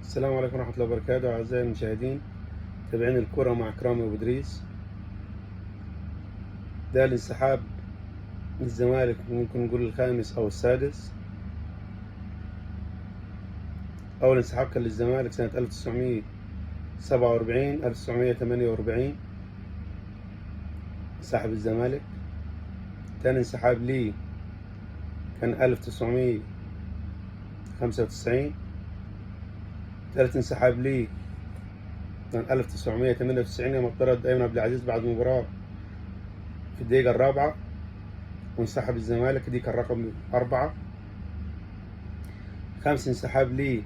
السلام عليكم ورحمة الله وبركاته أعزائي المشاهدين، تابعين الكرة مع كرامي أبو إدريس. ده الانسحاب من الزمالك، ممكن نقول الخامس أو السادس. أول انسحاب كان للزمالك سنة 1947 1948 انسحب الزمالك. تاني انسحاب ليه كان 1995. ثالث انسحاب ليه كان 1998 لما اطرد أيمن عبد العزيز بعد مباراة في الدقيقة الرابعة وانسحب الزمالك، دي كان رقم 4. خامس انسحاب ليه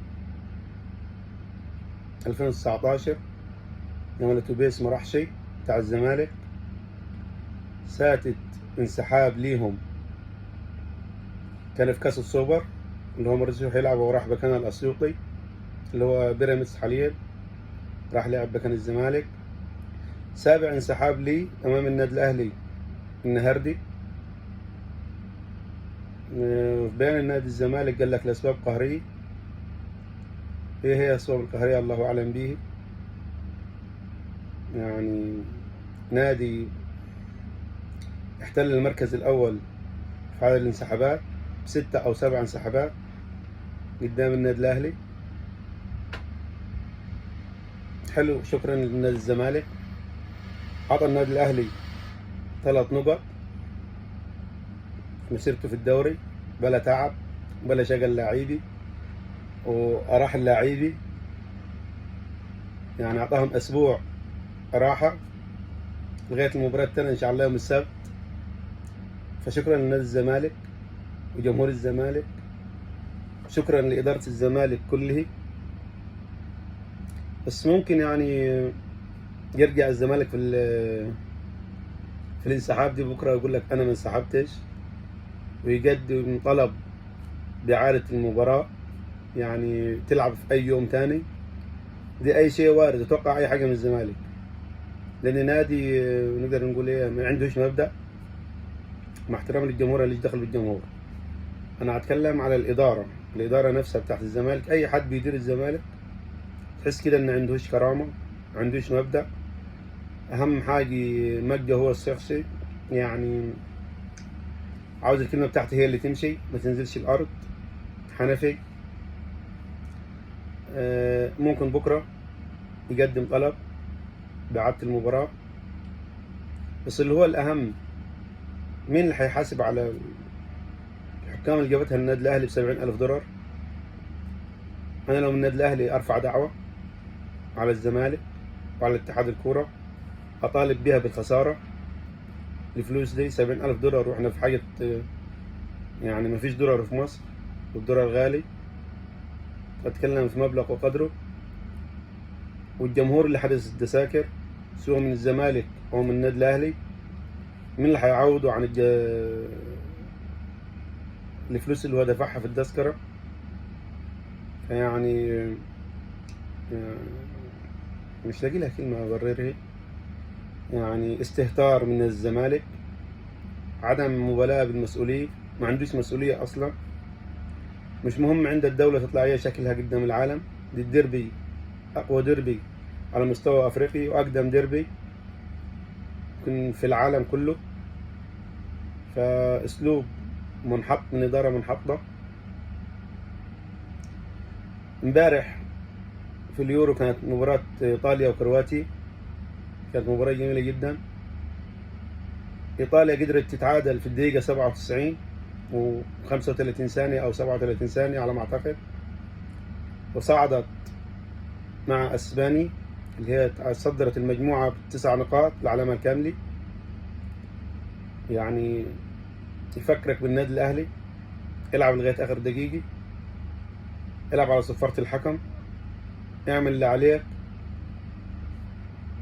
2019 لما الأتوبيس ما راحش بتاع الزمالك. سادس انسحاب ليهم كان في كاس السوبر اللي هو مرضيش يروح يلعب وراح مكان الأسيوطي اللي هو بيراميدز حاليا، راح لعب مكان الزمالك. سابع انسحاب لي امام النادي الاهلي النهاردي. في بيان النادي الزمالك قال لك لاسباب قهريه. ايه هي اسباب القهريه؟ الله اعلم به. يعني نادي احتل المركز الاول في عدد الانسحابات، 6 او 7 انسحابات قدام النادي الاهلي. حلو، شكرا لنادي الزمالك. عطى النادي الاهلي 3 نقط في مسيرته في الدوري، بلا تعب بلا شغل لاعبي وأراح اللاعبي، يعني أعطاهم أسبوع راحة لغاية المباراة الثانية إن شاء الله يوم السبت. فشكرا لنادي الزمالك وجمهور الزمالك، شكرا لإدارة الزمالك كله. بس ممكن يعني يرجع الزمالك في الانسحاب دي بكره، يقول لك انا ما انسحبتش، ويقدم طلب بإعادة المباراة، يعني تلعب في اي يوم تاني. دي اي شيء وارد، اتوقع اي حاجة من الزمالك، لان نادي نقدر نقول ايه، ما عندوش مبدأ. مع احترامي للجمهور اللي دخل بالجمهور، انا هتكلم على الادارة، الادارة نفسها بتاعت الزمالك. اي حد بيدير الزمالك تحس كده ان عندهوش كرامة، ما عندوش مبدأ. اهم حاجة مجده هو الشخصي، يعني عاوز الكلمة بتاعتي هي اللي تمشي، ما تنزلش الارض. حنفي ممكن بكرة يقدم طلب بإعادة المباراة. بس اللي هو الأهم، مين اللي هيحاسب على الحكام اللي جابتها النادي الأهلي ب70,000 دولار؟ أنا لو من النادي الأهلي أرفع دعوة على الزمالك وعلى اتحاد الكورة، أطالب بها بالخسارة. الفلوس دي 70,000 دولار، وإحنا في حاجة يعني ما فيش دولار في مصر والدولار غالي، أتكلم في مبلغ وقدره. والجمهور اللي حدث التذاكر سواء من الزمالك أو من النادي الأهلي، مين اللي هيعوضه عن الفلوس اللي هو دفعها في التذكرة؟ يعني مش لاقي لها كلمة أبررها. يعني استهتار من الزمالك، عدم مبالاة بالمسؤولية، ما عندوش مسؤولية أصلا. مش مهم عند الدولة تطلع هي شكلها قدام العالم. دي الديربي، أقوى ديربي على مستوى أفريقي وأقدم ديربي يمكن في العالم كله. فأسلوب منحط من إدارة منحطة. امبارح في اليورو كانت مباراة إيطاليا وكرواتيا، كانت مباراة جميلة جدا. إيطاليا قدرت تتعادل في الدقيقة 97 و35 ثانية أو 37 ثانية على ما أعتقد، وصعدت مع أسباني اللي هي صدرت المجموعة ب9 نقاط العلامة الكاملة. يعني يفكرك بالنادي الأهلي، العب لغاية آخر دقيقة، العب على صفارة الحكم، اعمل اللي عليك.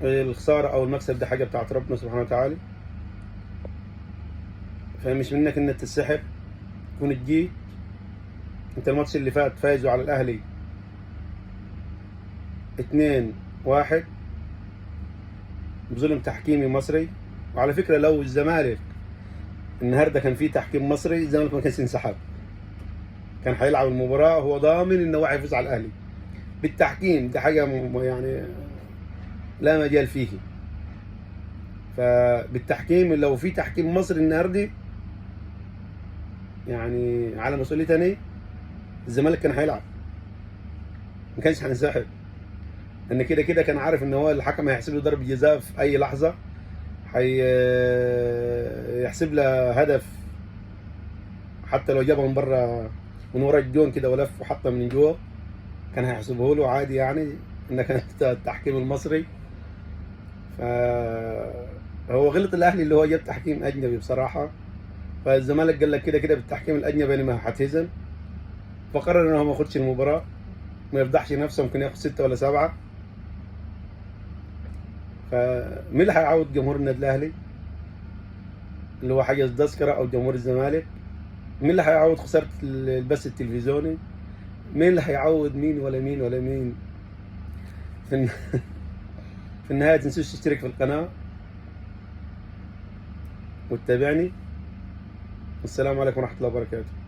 الخسارة أو المكسب ده حاجة بتاعت ربنا سبحانه وتعالى، فمش منك إنك تسحب. كون تجي انت الماتش اللي فات فايزوا على الأهلي 2-1 بظلم تحكيمي مصري. وعلى فكرة لو الزمالك النهارده كان في تحكيم مصري، الزمالك ما كانش انسحب، كان هيلعب المباراة هو ضامن انه هو هيفوز على الأهلي. بالتحكيم دي حاجة يعني لا مجال فيه. فبالتحكيم لو في تحكيم مصري النهارده يعني على مسؤولية تاني، الزمالك كان هيلعب، ما كانش هينسحب، لان كده كده كان عارف ان هو الحكم هيحسب له ضربه جزاء في اي لحظة، هيحسب له هدف حتى لو جابها من بره من ورا الجون كده ولف وحطها من جوه كان هيحسبه له عادي، يعني ان كان التحكيم المصري. فهو غلط الاهلي اللي هو جاب تحكيم اجنبي بصراحة. فالزمالك قال لك كده كده بالتحكيم الاجنبي انا ما هتهزم، فقرر ان هو ما ياخدش المباراة، ما يفضحش نفسه، ممكن ياخد 6 ولا 7. فمين اللي هيعوض جمهور النادي الاهلي اللي هو حجز تذكره او جمهور الزمالك؟ مين اللي هيعوض خسارة البث التلفزيوني؟ مين اللي هيعوض مين ولا مين ولا مين؟ في النهاية تنسوش تشترك في القناة وتتابعني. والسلام عليكم ورحمة الله وبركاته.